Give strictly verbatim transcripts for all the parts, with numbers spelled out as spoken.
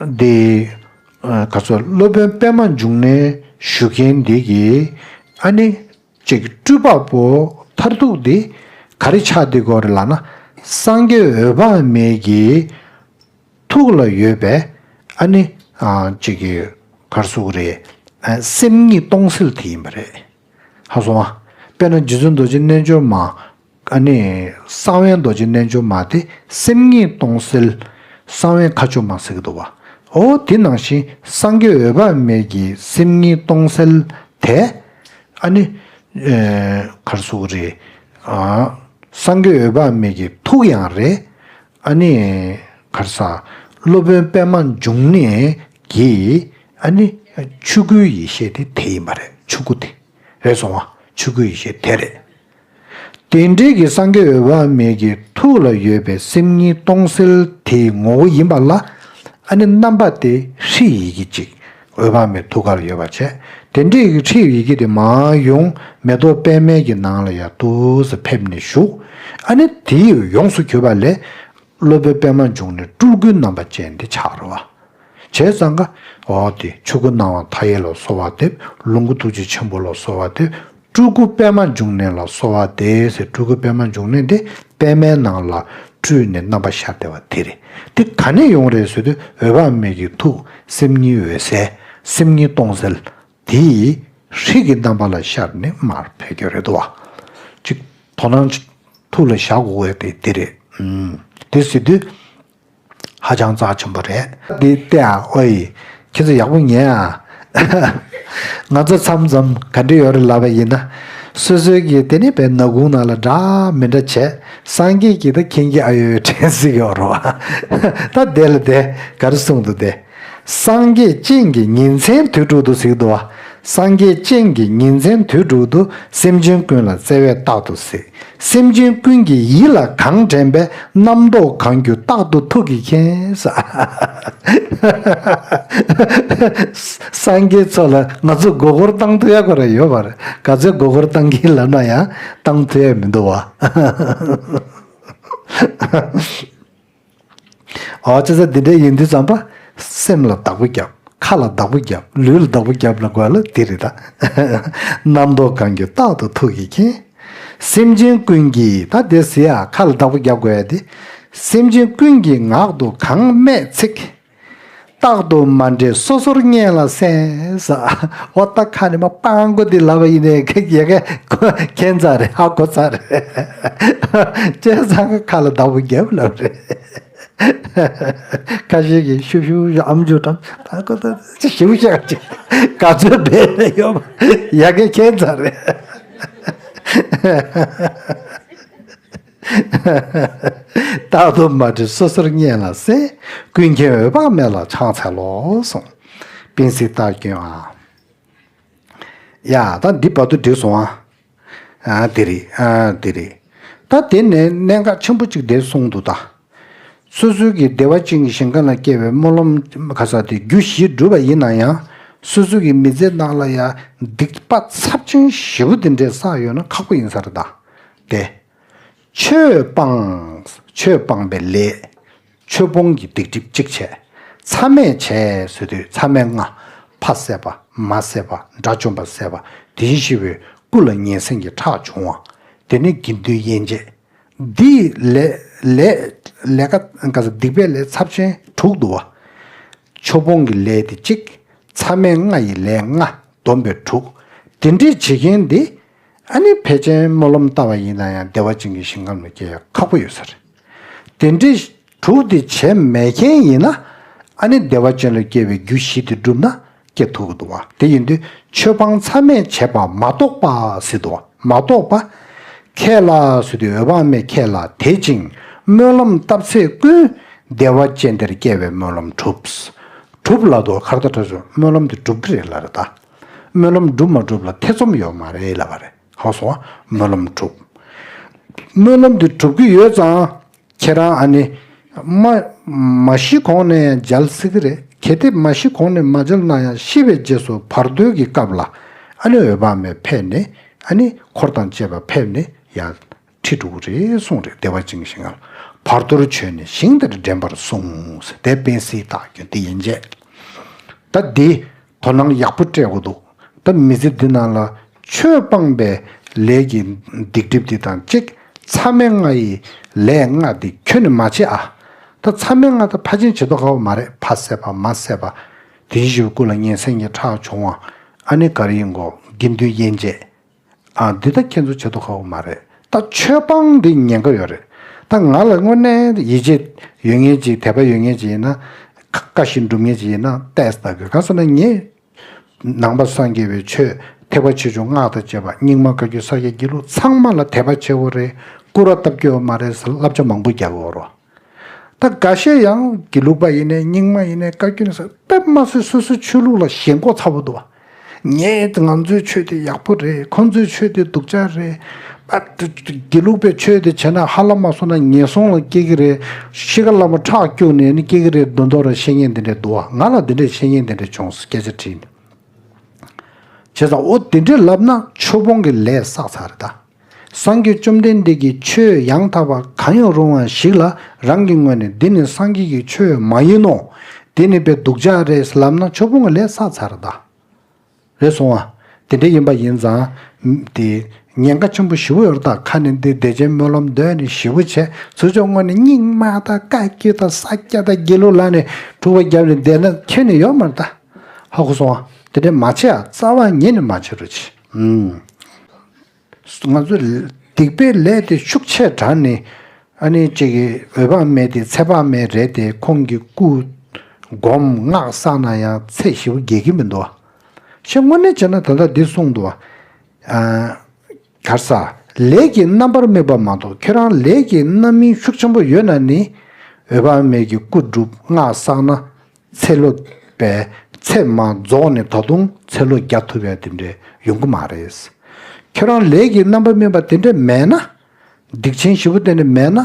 འདི་ག་ཚོད་སློབ་དཔོན་པད་མ་འབྱུང་གནས་ཞུ་མཁན་འདི་གི་ཨ་ནི་ཅིག་སྤྲུལ་པ་པོ་མཐར་ཐུག་འདི་ག་རེ་ཆགས་བསྡད་ཀྱི་ཡོད་རེད་ལབ་ན། སངས་རྒྱས་འོད་དཔག་མེད་ཀྱི་ཐུགས་ལ་ཡོད་པའི་ཨ་ནི་ཅིག་གི་ག་རེ་ཟེར་དགོས་རེད། སེམས་ཉིད་སྟོང་གསལ་དེ་ཡིན་པ་རེད། ཧ་སོང་ཨ། དཔེར་ན་རྗེ་བཙུན་རྡོ་རྗེ་རྣལ་འབྱོར་མ། ཨ་ནི་གསང་བའི་རྡོ་རྗེ་རྣལ་འབྱོར་མ་དེ་སེམས་ཉིད་སྟོང་གསལ། གསང་བའི་མཁའ་སྤྱོད་མ་ཟེར་གྱི་འདུག་བ། འོ་དེ་ནང་བཞིན་སངས་རྒྱས་འོད་དཔག་མེད་ཀྱི་སེམས་ཉིད་སྟོང་གསལ་དེ། ཨ་ནི་ག་རེ་ཟེར་དགོས་རེད། སངས་རྒྱས་འོད་དཔག་མེད་ཀྱི་ཐུགས་ཡང་རེད། ཨ་ནི་ག་རེ་ཟ། སློབ་དཔོན་པད་མ་འབྱུང་གནས་ཀྱི་ཨ་ནི་ཆོས་སྐུའི་ཡེ་ཤེས་དེ་དེ་ཡིན་པ་རེད། ཆོས་སྐུ་དེ་རེད་སོང་བ། ཆོས་སྐུའི་ཡེ་ཤེས་དེ་རེད། དེ་འདྲའི་གི་སངས་རྒྱས་འོད་དཔག་མེད་ཀྱི་ཐུགས་ལ་ཡོད་པའི་སེམས་ཉིད་སྟོང་གསལ་དེའི་ངོ་བོ་ཡིན་པ་ལ། ཨ་ནི་རྣམ་པ་དེ་ཧྲཱིཿཡི་གེ་གཅིག་འོད་དཔག་མེད་ཐུགས་ཀར་ཡོད་པ་བྱས། དེ་འདྲའི་གི་ཧྲཱིཿཡི་གེ་དེ་མར་ཡོང་མེ་ཏོག་པདྨའི་གི་ནང་ལ་ཡར་ཏོག་ཙམ་ཕེབས་ནས་བཞུགས། ཨ་ནི་དེ་ཡོངས་སུ་གྱུར་པ་ལས། སློབ་དཔོན་པད་མ་འབྱུང་གནས་སྤྲུལ་སྐུའི་རྣམ་པ་ཅན་དེ་ཆགས་རེད་བ། བྱས་ཙང་ཀ། འོ་དེ་ཆོས་སྐུ་སྣང་བ་མཐའ་ཡས་ལ་གསོལ་བ་འདེབས། ལོངས་སྐུ་ཐུགས་རྗེ་ཆེན་པོ་ལ་གསོལ་བ་འདེབས། སྤྲུལ་སྐུ་པད་མ་འབྱུང་གནས་ལ་གསོལ་བ་འདེབས་ཟེར། སྤྲུལ་སྐུ་པད་མ་འབྱུང་གནས་དེ་པདྨའི་ནང་ལ་སྤྲུལ་ནས་རྣམ་པ་ཤར་བསྡད་པ་དེ་རེད། དེ་ག་ནས་ཡོང་རེད་ཟེར་དུས། འོད་དཔག་མེད་ཀྱི་ཐུགས་སེམས་ཉིད་འོད་གསལ། སེམས་ཉིད་སྟོང་གསལ། དེ་ཡི་ཧྲཱིཿཀྱི་རྣམ་པ་ལ་ཤར་ནས་མར་ཕེབས་རྒྱུ་རེད་འདུག་བ། ཅིག་དོ་སྣང་ཐུགས་ལ་བཞག་དགོས་པ་དེ་དེ་རེད། ཨུམ། དེ་ཟེར་དུས་ཧ་ཅང་རྩ་ཆེན་པོ་རེད། འདི་ལྟ་ཨ། ཨོའི། ཁྱེད་ཚོ་ཡག་པོ་ཉན་ཨ། ང་ཚོ་མཚམས་མཚམས་ག་འདྲ་ཡོད་རེད་ལབ་པ་ཡིན་ན། སོ་སོའི་གི་དེ་ནི་བའི་ནག་ཁུང་ནང་ལ་འདྲ་མི་འདྲ་བྱས། སངས་རྒྱས་ཀྱི་ད་མཁྱེན་གྱི་ཨ་ཡོད་དྲན་སྲིད་ཀྱི་ཡོད་རེད་བ། ད་དེ་ལ་དེ་ག་རེ་གསུངས་འདུག་དེ། སངས་རྒྱས་སྤྱན་གྱིས་ཉིན་མཚན་དུས་དྲུག་ཏུ་གཟིགས་འདུག་བ། སངས་རྒྱས་སྤྱན་གྱིས་ཉིན་མཚན་དུས་དྲུག་ཏུ་སེམས་ཅན་ཀུན་ལ་བརྩེ་བས་རྟག་ཏུ་གཟིགས། སེམས་ཅན་ཀུན་གྱི་ཡིད་ལ་གང་དྲན་པའི། རྣམ་རྟོག་གང་གྱུར་རྟག་ཏུ་ཐུགས་ཀྱིས་མཁྱེན། ས། སངས་རྒྱས་ཚོ་ལ་ང་ཚོ་མགོ་སྐོར་བཏང་ཐུབ་ཡ་ཁོ་ར་ཡོད་པ་རེད། ག་ཚོད་མགོ་སྐོར་བཏང་གིན་ལབ་ན་ཡང་བཏང་ཐུབ་ཡ་མི་འདུག་བ། ཨོ་ཅི་ཟེར་འདི་འདྲ་ཡིན་དུས་ཙམ་པ། སེམས་ལ་བདག་པོ་རྒྱབ། ཁ་ལ་བདག་པོ་རྒྱབ། ལུས་ལ་བདག་པོ་རྒྱབ་ལ་དགོས་ལ་དེ་རེད་ད། རྣམ་རྟོག་གང་གྱུར་རྟག་ཏུ་ཐུགས་ཀྱིས་མཁྱེན། སེམས་ཅན་ཀུན་གྱི་ད་དེ་ཟེར་ཡ་ཁ་ལ་བདག་པོ་རྒྱབ་དགོས་ཡ་དེ། སེམས་ཅན་ཀུན་གྱི་ངག་ཏུ་གང་སྨྲས་ཚིག་རྟག་ཏུ་མ་འདྲེས་སོ་སོར་སྙན་ལ་གསན། ས། འོ་ད་ཁ་ནས་མ་སྤང་དགོས་འདི་ལབ་པ་ཡིན་ནའི་ཁ་ཡ་ག་མཁྱེན་ཚར་རེད། ཧ་གོ་ཚར་རེད། བྱས་ཙང་ཁ་ལ་བདག་པོ་རྒྱབ་ལབ་རེད། ཁ་ཤས་ཀྱིས་ཤུབ་ཤུབ་ཤུབ་ཨམ་ཅོག་བཀྲམ། ད་ཁོ་ད་ཅི་ཞིབ་བཤད་ཅི་ག་ཚོད་བས་ཡོད་ཡ་ག་མཁྱེན་ཚར་རེད། རྟག་ཏུ་མ་འདྲེས་སོ་སོར་སྙན་ལ་གསན། ཀུན་མཁྱེན་འོད་དཔག་མེད་ལ་ཕྱག་འཚལ་ལོ་གསུངས། པིན་སི་རྟགས་སྐྱོན་ཨ། ཡ་ད་འདི་བར་དུ་འགྲིག་སོང་ཨ། ཨ་དེ་རེད། ཨ་དེ་རེད། ད་དེ་ནས་གནད་འགག་ཆེན་པོ་གཅིག་དེ་གསུངས་འདུག་ད། སོ་སོའི་གི་བདེ་བ་ཅན་གྱི་ཞིང་ཁམས་ལ་སྐྱེ་བའི་སྨོན་ལམ་ག་ས་དེ་རྒྱུ་བཞི་བསྒྲུབས་པ་ཡིན་ན་ཡང་། སོ་སོའི་གི་མི་ཚེ་ནང་ལ་ཡ་སྡིག་པ་ཚབས་ཆེན་ཞེ་པོ་དེ་འདྲས་བསགས་ཡོད་ན་ཁག་པོ་ཡིན་ས་རེད་ད། དེ། ཆོས་སྤངས། ཆོས་སྤངས་པའི་ལས། ཆོས་སྤོང་གི་སྡིག་སྒྲིབ་གཅིག་བྱས། མཚམས་མེད་བྱས་ཟེར་དུས་མཚམས་མེད་ལྔ། ཕ་བསད་པ། མ་བསད་པ། དགྲ་བཅོམ་པ་བསད་པ། དེ་བཞིན་གཤེགས་པའི་སྐུ་ལ་ཉན་སེམས་ཀྱི་ཁྲག་འབྱུང་བ། དེ་ནས་དགེ་འདུན་དབྱེ་འབྱེད། འདིའི་ལས་ལས་ལས་ཀ་ག་ས་སྡིག་པའི་ལས་ཚབས་ཆེན་དྲུག་འདུག་བ། ཆོས་སྤོང་གི་ལས་དེ་གཅིག་མཚམས་མེད་ལྔ་ཡི་ལས་ལྔ། བསྡོམས་པས་དྲུག་དེ་འདྲས་བྱེད་མཁན་འདི། ཨ་ནི་ཕལ་ཆེར་སྨོན་ལམ་བཏབ་པ་ཡིན་ན་ཡང་བདེ་བ་ཅན་གྱི་ཞིང་ཁམས་ལ་སྐྱེ་ཡ་ཁག་པོ་ཡོད་ས་རེད། དེ་འདྲའི་དྲུག་དེ་བྱས་མེད་མཁན་ཡིན་ན། ཨ་ནི་བདེ་བ་ཅན་ལ་སྐྱེ་བའི་རྒྱུ་བཞི་དེ་བསྒྲུབས་ན་སྐྱེ་ཐུབ་ཀྱི་འདུག་བ། དེ་ཡིན་དུས་ཆོས་སྤང་མཚམས་མེད་བྱས་པ་མ་གཏོགས་པ་ཟེར་འདུག་བ། མ་གཏོགས་པ། ཁས་བླངས་ཟེར་དུས་འོད་དཔག་མེད་ཁས་བླངས་དད་ཅིང་སྨོན་ལམ་བཏབ་ཚད་ཀུན། བདེ་བ་ཅན་དེར་སྐྱེ་བའི་སྨོན་ལམ་གྲུབ། གྲུབ་ལབ་དུས་ཁ་ཏ་ཁྲ་ཆུ་སྨོན་ལམ་དེ་འགྲུབ་ཀྱི་རེད་ལབ་རེད་ད། སྨོན་ལམ་འགྲུབ་མ་འགྲུབ་ལ་ཐེ་ཚོམ་ཡོད་མ་རེད་ལབ་པ་རེད། ཧ་སོང་བ། སྨོན་ལམ་གྲུབ། སྨོན་ལམ་དེ་གྲུབ་ཀྱི་ཡོད་ཙང་། ཁྱེད་རང་ཨ་ནི། མ་མ་ཤི་གོང་ནས་མཇལ་སྲིད་ཀྱི་རེད། གལ་ཏེ་མ་ཤི་གོང་ནས་མ་མཇལ་ན་ཡང་ཤི་བའི་རྗེས་སུ་བར་དོའི་གི་སྐབས་ལ་ཨ་ནི་འོད་དཔག་མེད་ཕེབས་ནས་ཨ་ནི་འཁོར་དང་བཅས་པ་ཕེབས་ནས་ཡར་ཁྲིད་འགྲོ་གི་རེད་གསུངས་རེད། བདེ་བ་ཅན་གྱི་ཞིང་ཁམས། བར་དོར་ཆོད་ནས་ཞིང་དེར་འདྲེན་པར་གསུངས། དེ་པཎྜི་ཏ་གི་དེ་ཡན་ཆད། ད་འདི་དོ་སྣང་ཡག་པོ་སྤྲད་དགོས་འདུག་ད་མི་ཚེ་འདི་ནང་ལ་ཆོས་སྤངས་པའི་ལས་ཀྱི་སྡིག་སྒྲིབ་འདི་དང་གཅིག་མཚམས་མེད་ལྔ་ཡི་ལས་ལྔ་འདི་ཁྱོན་ནས་མ་བྱེད་ཨ། ད་མཚམས་མེད་ལྔ་ད་ཕར་ཕྱིན་བྱེད་དོ་ག་བ་མ་རེད། ཕ་བསད་པ་མ་བསད་པ། དེ་བཞིན་གཤེགས་པའི་སྐུ་ལ་ངན་སེམས་ཀྱིས་ཁྲག་བྱུང་བ། ཨ་ནི་ག་རེ་ཡིན་གོ། དགེ་འདུན་ཡན་ཆད། ཨ་འདི་ད་ཁྱེད་ཚོ་བྱེད་དོ་ག་བ་མ་རེད། ད་ཆོས་སྤངས་འདི་ཉེན་ཁ་ཡོད་རེད། ད་ང་ལ་དངོས་གནས་ཡིད་ཆེས་ཡོད་མཁན་ཅིག་དད་པ་ཡོད་མཁན་ཅིག་ཡིན་ན། བཀའ་བཞིན་སྒྲུབ་མཁན་ཅིག་ཡིན་ན་ཏོག་ཙམ་ལྟ་དགོས། གང་ཟེར་ན་ངས་ནང་པ་སངས་རྒྱས་པའི་ཆོས་ཐེག་པ་ཆེ་ཆུང་སྔགས་དང་བཅས་པ་རྙིང་མ་བཀའ་བརྒྱུད་ས་སྐྱ་དགེ་ལུགས་ཚང་མ་ལ་དད་པ་ཆེ་བོ་རེད། སྐུར་བ་བཏབ་རྒྱུ་ཡོད་མ་རེད་ཟེར་བསླབ་བྱ་མང་པོ་རྒྱག་གི་ཡོད་རེད། ད་འགའ་ཤས་ཡང་དགེ་ལུགས་པ་ཡིན་ནའི་རྙིང་མ་ཡིན་ནའི་བཀའ་བརྒྱུད་ནས་དཔེ་མ་སྲིད་སོ་སོའི་ཆོས་ལུགས་ལ་ཞེན་ཁོག་ཚ་བོ་འདུག་བ། ངས་ང་ཚོའི་ཆོས་དེ་ཡག་པོ་རེད། ཁོང་ཚོའི་ཆོས་དེ་སྡུག་ཅག་རེད། ཨ་དགེ་ལུགས་པའི་ཆོས་དེ་བྱས་ན་ཧ་ལམ་མ་སོང་ན་ངན་སོང་ལ་སྐྱེ་གི་རེད། ཤི་ཁ་ལ་མ་ཁྲག་སྐྱུག་ནས་ནི་སྐྱེ་གི་རེད་མདོག་མདོག་རེད། བཤད་མཁན་དེ་འདྲས་འདུག་བ། ང་ལ་དེ་འདྲས་བཤད་མཁན་དེ་འདྲས་བྱུང་སྐད་ཆ་དྲིས་ནས། བྱས་ཙང་འོ་དེ་འདྲས་ལབ་ན་ཆོས་སྤོང་གི་ལས་བསགས་ཚར་རེད་ད། སངས་རྒྱས་བཅོམ་ལྡན་འདས་ཀྱི་ཆོས་ཡང་དག་པ་གང་ཡང་རུང་བ་ཞིག་ལ་རང་གི་ངོས་ནས་འདི་ནི་སངས་རྒྱས་ཀྱི་ཆོས་མ་ཡིན་ནོ། འདི་ནི་དཔེ་སྡུག་ཅག་རེད་ལབ་ན་ཆོས་སྤོང་གི་ལས་བསགས་ཚར་ད། རེད་སོང་ཨ། དེ་འདྲ་ཡིན་པ་ཡིན་ཙང་། དེ་ཉེན་ཁ་ཆེན་པོ་ཞེ་པོ་ཡོད་རེད་ད། ཁ་ནས་འདི་བདེ་ཆེན་སྨོན་ལམ་འདོན་ནས་ཞེ་པོ་བྱས་ཚུར་ཕྱོགས་ངོས་ནས་རྙིང་མ་དང་བཀའ་བརྒྱུད་དང་ས་སྐྱ་དང་དགེ་ལུགས་ལབ་ནས་འཁྲུག་པ་བརྒྱབ་ནས་བསྡད་ན་ཁྱོན་ནས་ཡོད་མ་རེད་ད། ཧ་གོ་སོང་ཨ། དེ་འདྲ་མ་བྱེད་ཨ། རྩ་བ་ཉིད་ནས་མ་བྱེད་རོགས་བྱེད། ང་ཚོ་སྡིག་པའི་ལས་དེ་ཤུགས་ཆེ་དྲགས་ནས། ཨ་ནི་གཅིག་གི་འོད་དཔག་མེད་དེ་ཚེ་དཔག་མེད་རེད་དེ། ཁོང་གི་སྐུ་སྒོམ་སྔགས་བསགས་ན་ཡང་ཚེ་ཞེ་པོ་རྒྱས་ཀྱི་མི་འདུག་བ། ཞེས་དངོས་གནས་བྱས་ན་ད་ལྟ་འདི་གསུངས་འདུག་བ། ཨ། ག་རེ་ཟ། ལས་ཀྱི་རྣམ་པར་དམིགས་པ་མ་གཏོགས་ཁྱོད་རང་ལས་ཀྱི་རྣམ་སྨིན་ཤུགས་ཆེན་པོ་ཡོད་ན་ནི། འོད་དཔག་མེད་ཀྱི་སྐུ་སྒྲུབ་སྔགས་བསགས་ན། ཚེ་ལོ་པའི་ཚེ་མ་རྫོགས་ནས་ད་དུང་ཚེ་ལོ་བརྒྱ་ཐུབ་ཡ་དེ་འདྲས་ཡོང་གི་མ་རེད། ཁྱོད་རང་ལས་ཀྱི་རྣམ་པར་སྨིན་པ་དེ་འདྲས་མེད་ན། སྡིག་ཆེན་ཞེ་པོ་དེ་འདྲས་མེད་ན།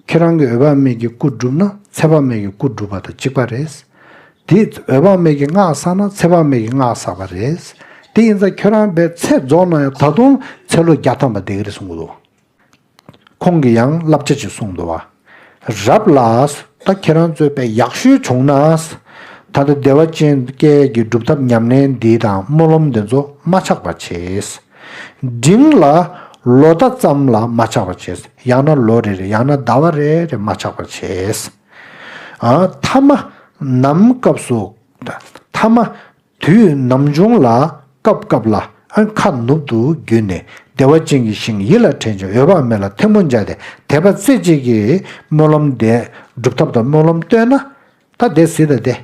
ཁྱོད་རང་གི་འོད་དཔག་མེད་ཀྱི་སྐུ་སྒྲུབ་ན་ཚེ་དཔག་མེད་ཀྱི་སྐུ་སྒྲུབ་པ་དང་གཅིག་པ་རེད། དེ་འོད་དཔག་མེད་ཀྱི་སྔགས་བསགས་ན་ཚེ་དཔག་མེད་ཀྱི་སྔགས་བསགས་པ་རེད། དེ་ཡིན་ཙང་ཁྱོད་རང་པའི་ཚེ་རྫོགས་ན་ཡང་ད་དུང་ཚེ་ལོ་བརྒྱ་ཐམ་པ་བསྡད་ཀྱི་རེད་གསུང་གི་འདུག་ཁོང་གིས་ཡང་བསླབ་བྱ་ཅིག་གསུངས་འདུག་བ། རབ་ལ། ད་ཁྱེད་རང་ཚོས་དཔེ་ཡག་ཤོས་བྱུང་ན། ད་ལྟ་བདེ་བ་ཅན་སྐྱེ་གི་སྒྲུབ་ཐབས་ཉམས་ལེན་འདི་དང་སྨོན་ལམ་འདི་ཚོ་མ་ཆག་པ་བྱས། འབྲིང་ལ། ལོ་ཟླ་ཙམ་ལ་མ་ཆག་པ་བྱས། ཡང་ན་ལོ་རེ་རེ་ཡང་ན་ཟླ་བ་རེ་རེ་མ་ཆག་པ་བྱས། ཨ། ཐ་མ་ནམ་སྐབས་སུ། ཐ་མ། དུས་ནམ་བྱུང་ལ་སྐབས་སྐབས་ལ་ཨ་ཁ་ནུབ་ཏུ་བརྒྱུད་ནས་བདེ་བ་ཅན་གྱི་ཞིང་ཡིད་ལ་དྲན་ཅིང་འོད་དཔག་མེད་ལ་ཐལ་མོ་སྦྱར་ཏེ་དད་པ་རྩེ་གཅིག་གིས་སྨོན་ལམ་དེ་སྒྲུབ་ཐབས་དང་སྨོན་ལམ་བཏོན་ན། ད་དེ་སྲིད་ད་དེ།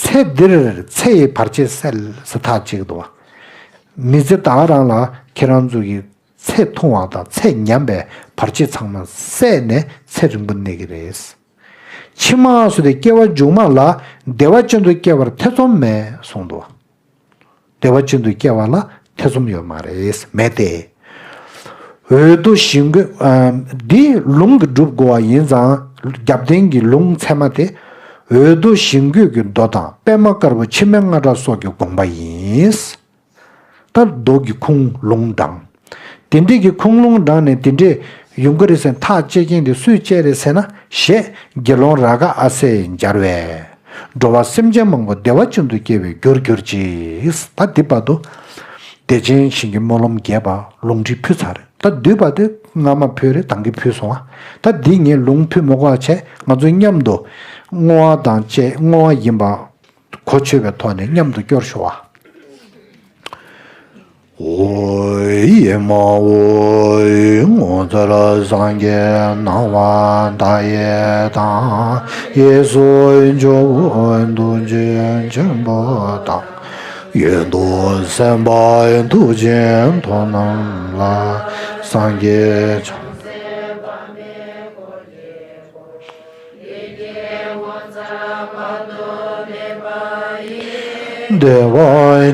ཚེ་འདིར་ཚེ་ཡི་བར་ཆད་སེལ་ཟེར་ཐག་གཅིག་འདུག་བ། མི་ཚེ་ད་ག་རང་ལ་ཁྱེད་རང་ཚོ་གི་ཚེ་ཐུང་བ་དང་ཚེ་ཉམས་པའི་བར་ཆད་ཚང་མ་བསལ་ནས་ཚེ་རིང་པོ་གནས་ཀྱི་རེད། ཕྱི་མ་སུ་དེ་སྐྱེ་བ་མཇུག་མ་ལ་བདེ་བ་ཅན་དུ་སྐྱེ་བར་ཐེ་ཚོམ་མེད་གསུངས་འདུག་བདེ་བ་ཅན་དུ་སྐྱེ་བ་ལ་ཐེ་ཚོམ་ཡོད་མ་རེད། མེད་དེ། འོད་དུ་ཞིང་བཀོད། ཨ། འདི་ལུང་གི་སྒྲུབ་དགོས་པ་ཡིན་ཙང་རྒྱབ་རྟེན་གྱི་ལུང་ཚད་མ་དེ། འོད་དུ་ཞིང་བཀོད་ཀྱི་མདོ་དང་པདྨ་དཀར་པོ་འཆི་མེད་རྔ་སྒྲ་སོགས་ཀྱི་དགོངས་པ་ཡིན། ད་མདོ་གི་ཁུངས་ལུང་དྲངས། དེ་འདྲས་ཀྱི་ཁུངས་ལུང་དྲངས་ནས་དེ་འདྲས་ཡོང་གི་རེད་ཟེར་ཐག་བཅད་མཁན་དེ་སུས་བཅད་རེད་ཟེར་ན་ཞེས་དགེ་སློང་རཱ་ག་ཨ་སས་སྦྱར་བས། འགྲོ་བ་སེམས་ཅན་མང་པོ་བདེ་བ་ཅན་དུ་སྐྱེ་བའི་རྒྱུར་གྱུར་ཅིག་ད་འདི་བར་དུ་བདེ་ཆེན་ཞིང་གི་སྨོན་ལམ་རྒྱས་པ་ལུང་ཁྲིད་ཕུལ་ཚར་རེད། ད་འདི་བར་དུ་སྔ་མ་ཕུལ་རེད། ད་གིན་ཕུལ་སོང་ཨ། ད་འདི་ངས་ལུང་ཕུལ་མི་དགོས་པ་བྱས་ང་ཚོ་མཉམ་དུ་བསྔོ་བ་དང་བཅས་བསྔོ་བ་ཡིན་པ། གོ་ཆོད་པའི་ཐོག་ནས་མཉམ་དུ་སྐྱོར་ཞུ་བ། ཨོ་ཡེ་མ་ཨོ་ཡེ་ངོ་མཚར་སངས་རྒྱས་སྣང་བ་མཐའ་ཡས་དང་། གཡས་སུ་ཇོ་བོ་ཐུགས་རྗེ་ཆེན་པོ་དང་། གཡོན་དུ་སེམས་དཔའ་མཐུ་ཆེན་ཐོབ་རྣམས་ལ། སངས་རྒྱས་བྱང་བདེ་བ་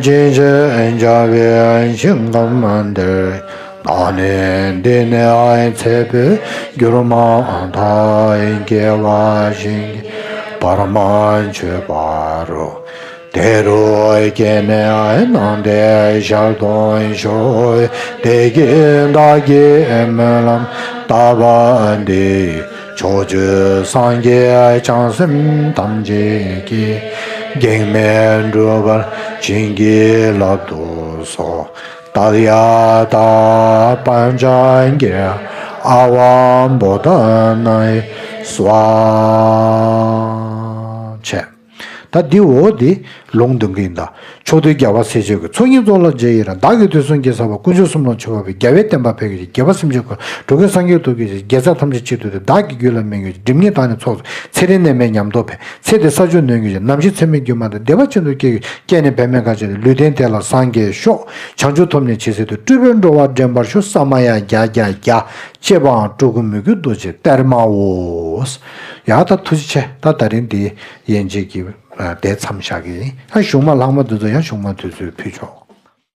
ཅན་ཞེས་བྱ་བའི་ཞིང་ཁམས་འདིར། བདག་ནི་འདི་ནས་ཚེ་འཕོས་གྱུར་མ་ཐག་སྐྱེ་བ་གཞན་གྱིས་བར་མ་ཆོད་པར། དེ་རུ་སྐྱེས་ནས་སྣང་མཐའི་ཞལ་མཐོང་ཤོག་དེ་སྐད་བདག་གིས་སྨོན་ལམ་བཏབ་པ་འདི། ཕྱོགས་བཅུའི་སངས་རྒྱས་བྱང་སེམས་ཐམས་ཅད་ཀྱིས། གེགས་མེད་འགྲུབ་པར་བྱིན་གྱིས་བརླབ་ཏུ་གསོལ། ཏདྱ་ཐཱ། པཉྩ་གེ་ཨ་ཝ་བོ་དྷ་ནཱ་ཡེ་སྭཱ་ཧཱ། བྱས། ད་འདི་འོ་འདི་ལུང་འདོན་གྱི་ཡིན་ད། ཕྱོགས་དུས་རྒྱལ་བ་སྲས་བཅས་ཀྱི། ཚོགས་གཉིས་རྫོགས་ལ་རྗེས་ཡི་རང་། བདག་གིས་དུས་གསུམ་གྱི་ས་བོན། དཀོན་མཆོག་གསུམ་ལ་མཆོད་པ་འབུལ། རྒྱལ་བའི་བསྟན་པ་འཕེལ་གྱུར་ཅིག། རྒྱལ་བ་སེམས་ཅན་འཁོར། འགྲོ་ཀུན་སངས་རྒྱས་ཐོབ་གྱུར་ཅིག། དགེ་རྩ་ཐམས་ཅད་གཅིག་ཏུ་བསྡུས། བདག་གི་རྒྱུད་ལ་སྨིན་གྱུར་ཅིག། སྒྲིབ་གཉིས་དག་ནས་ཚོགས་སུ། ཚེ་རིང་ནད་མེད་ཉམས་རྟོགས་འཕེལ། ཚེ་འདིར་ས་བཅུ་ནོན་གྱུར་ཅིག། ནམ་ཞིག་ཚེ་སྨད་སྒྱུ་མ་ལྟར། བདེ་བ་ཅན་དུ་སྐྱེ་གྱུར་ཅིག། སྐྱེས་ནས་འབད་མེད་དགའ་བྱེད་དུ། ལུས་རྟེན་དེ་ལ་སངས་རྒྱས་ཤོག། བྱང་ཆུབ་ཐོབ་ནས་ཇི་སྲིད་དུ། སྤྲུལ་པའི་འགྲོ་བ་འདྲེན་པར་ཤོག། ས་མ་ཡ་བརྒྱ་བརྒྱ་བརྒྱ། ཅེས་པའང་སྤྲུལ་སྐུ་མོས་གུས་རྡོ་རྗེ་གཏེར་མའོ། ཡ་ད་ཐུགས་རྗེ་ཆེ། ད་ད་རིང་འདི་ཡན་ཆད་ཀྱི་དེ་མཚམས་བཞག་གི་ཡིན། ད་གཞུག་མ་ལྷག་མ་འདི་ཚོ་ཡང་གཞུག་མ་དུས་ཚོད་ཕུལ་ཆོག།